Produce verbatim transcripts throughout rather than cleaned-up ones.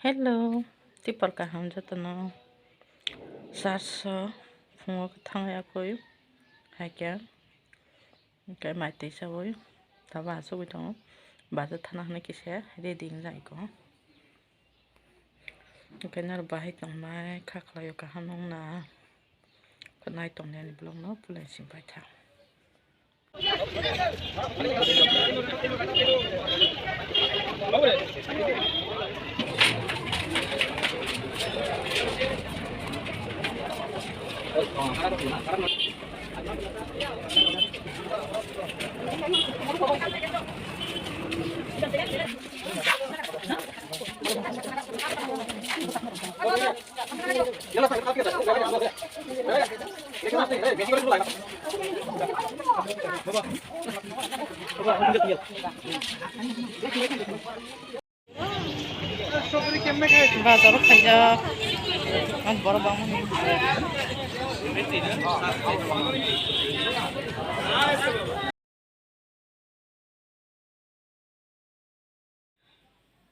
Hello, tipor kaham jotono. Church o phungo thang yakui haikhe, hwnkhe mai twi chaui tabo achugui tongo. Bazar thana hinwi kisa ready wngjak iko. Hwnkhe norok bahai tongnai kha khlaio kaham wngna. Nai tongni ani vlog no pulai sing paitha. Bazar o khaijak, ang borok bangmani.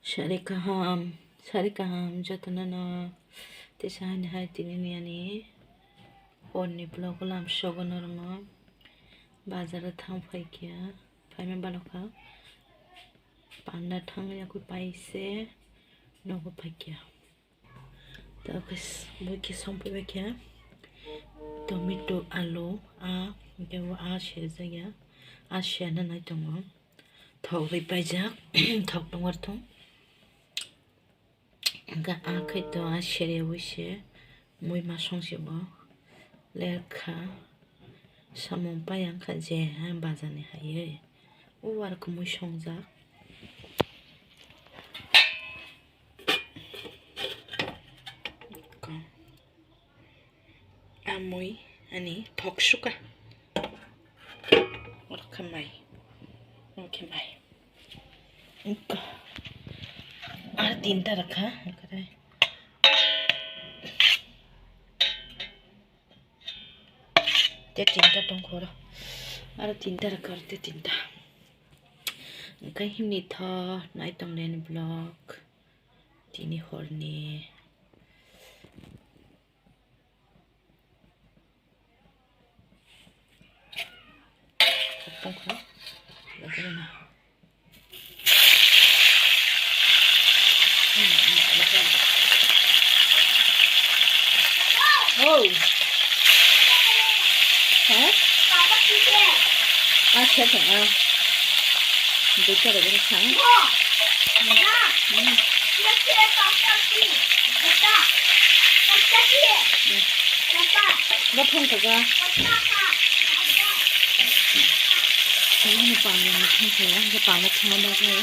Sari kaham, sari kaham jotono no. Tisa hani hai tini ni ani hor ni vlog o lam sogo normo. Bazar o thang phaikha, phaima balokha. Panda thang yakui paise nogo phaikha. Tei khe s-, bui khe songphi bai khe tomato, alu, a, hwnkhe bo a serjak ya, a serna nai tongo. Thok ri paijak, thok tongwar thung. Hwnkhe a khe to a serya bai se mui ma song se bo lerkha. Samung paiya wngkha je ha bazar ni hai o, uar kwmui songjak. Amui ani thok suka. Oro khe mai. Oro khe mai. Ar tinta rakha. Te tinta tongkho oro. Aro tinta rakha, aro te tinta. Hwnkhe himni tho nai tonglaini vlog. Tini horni. Oh. Hah? Acha, acha, ah. Duita rok wngkha. Hmm. Bo thang kha. Ani panda ni thang kha, hwnkhe panda thangna bagwi,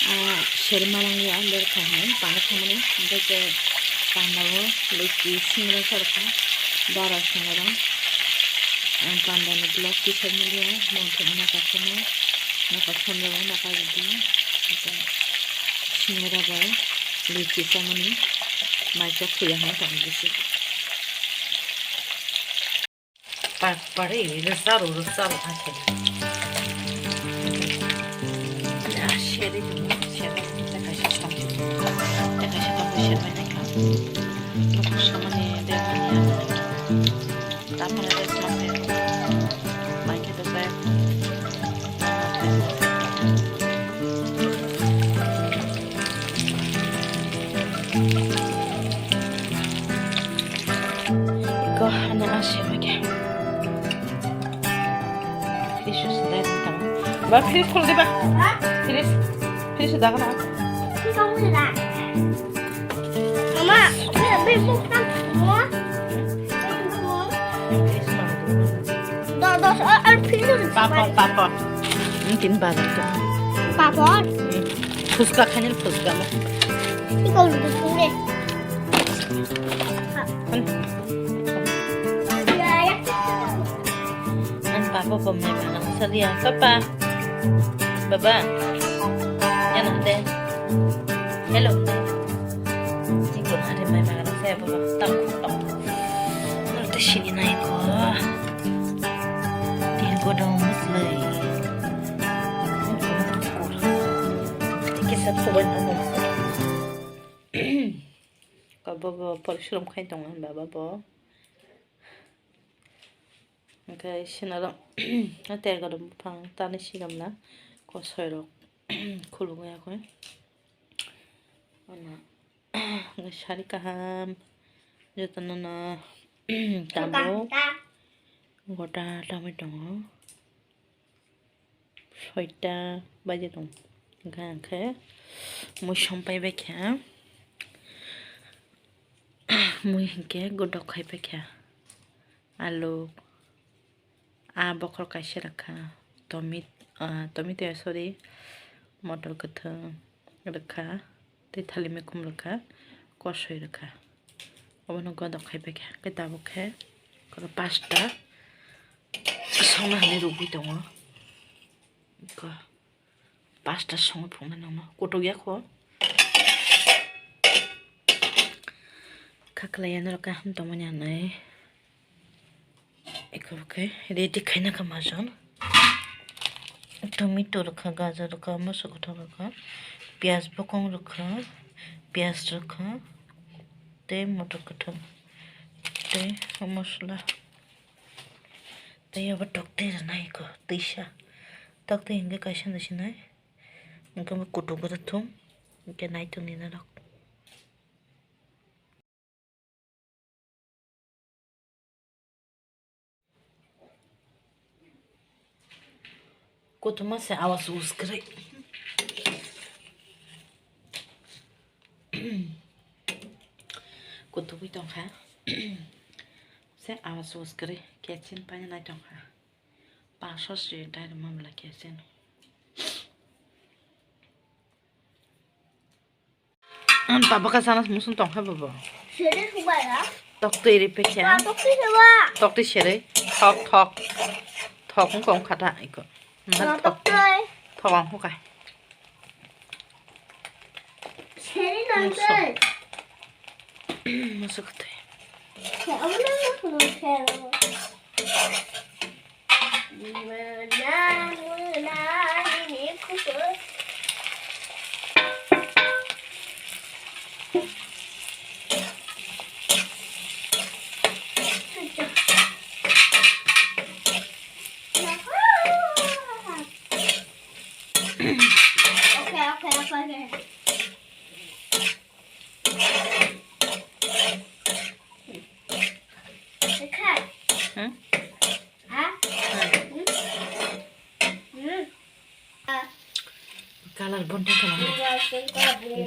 ah, seri manang ya, ler kha hai, panda thangmani, hwnkhe je panda o luchi singra sa rwkha, dara singra, ang panda ni vlog tisar manya, mungthok naka kheno, naka kheno, naka rwdi, singra bai luchi chamani, mai chok khuya hai tong bisi. Papari, rwcharo, rwcharo, hakhe. Ah, seri, seri, tei kaisa song. Tei kaisa tongwi serbai naikha. Nokho samani, dengmani, tamani, dengmani. Maikhe dobe. Iko hana ase mage. Fish dai tamo. Ba fish khul diba. Fish, fish daga na. Mama, be, be, be, be, Da, da, ar, ar, pizza. Papor, papor. Ini tin bagar tu. Papor. Fuska khainil fuska mo. Iko ludu sini. An papa pom mai mana salia papa. Baba. Yana de. Hello. Iko hari mai mana saya baba. Tam tam. Nang te sini nai ko. Tin ko dong muslai. Tiki sab subai nang muslai. Bobo porishrom khai tongo hinba bobo. Hwnkhe sinaro tergoro buphang tani sigamna kosoirok khulugwi yakwi. Ono sari kaham jotono no tabuk gota tamwi tongo. Soita baje tong. Hwnkhe ang khe mui som pai bai kha. Mui hinkhe godok khai pai kha. Alu, a bokhor kaisa rwkha. Tomit-, ah, tomato, sorry, motor kwthwng rwkha. Tei thali mekhum rwkha, kosoi rwkha. Obono godok khai pai kha. Khe tabuk khe koro pasta songna hinwi rwgwi tongo. Iko pasta songwi phunuknai nangno. Kutuk ya kho. Khaklai ya norok kaham tongmani hinwi. Eko khe ready khaina kha majon. Tomato rwkha, gajar rwkha, moso kwthok rwkha, piyaj bokong rwkha, piyaj rwkha, tei motor kwthwng, tei mosola, tei abo toktwi rwnai eko twisa. Toktwi hinkhe kaisa nai sinai, hinkhe bo kutuk gota thung, hinkhe nai tongni norok. Kothoma se awas us kwrwi. Kutugwi tongkha. Se awas us kwrwi. Kerosene paina nai tongkha. Paso se dai rwma bwla kerosene. Ang baba ka sana musung tongkha babo. Sere hubai ra. Tok twi ri pekhe. Ba tok twi se ba. Tok twi sere. Thok, thok. Thok wng kong khata iko. Ba tok twi. Thok ang hukai. Sere nang twi. Musuk twi. Sere nang twi. Color bonta kalam.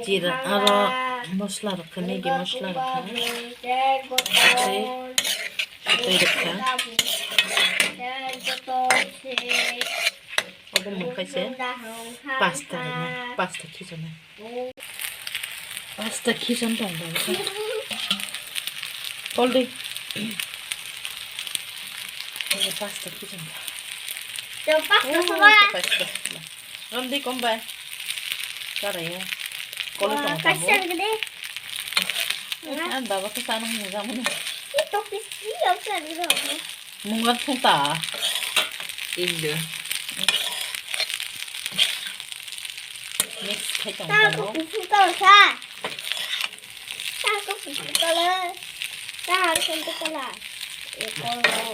Jira aro mosla rok khe, Maggi mosla rok khe. Tei tei rok kha. Obo mung khe se pasta rwna, pasta khichana. Pasta khichon tong tong kha. Tol di. Pasta khichon kha. Pasta. Rom di kom bai. Kara ya. Kolo tong tong. An baba khe sanang mujang mani. Mungar thung ta. Indo. Mix khai tong tong.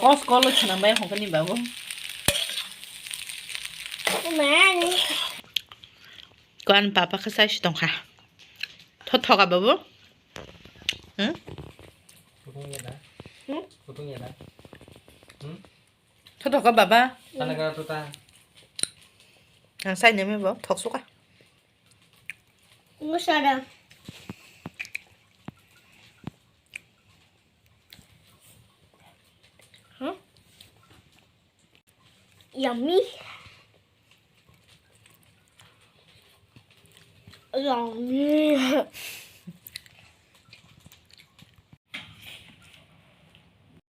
Kos kolo khna bai hongkha ni babu. Kuan papa khe sai si tongkha. Thothoka babu. Hmm? Kutung ya da? Hmm? Kutung ya da? Hmm? Thothoka baba. Sana kara tuta. Ang sai neme bo thoksuka. Musara. Hmm? Yummy. Yummy.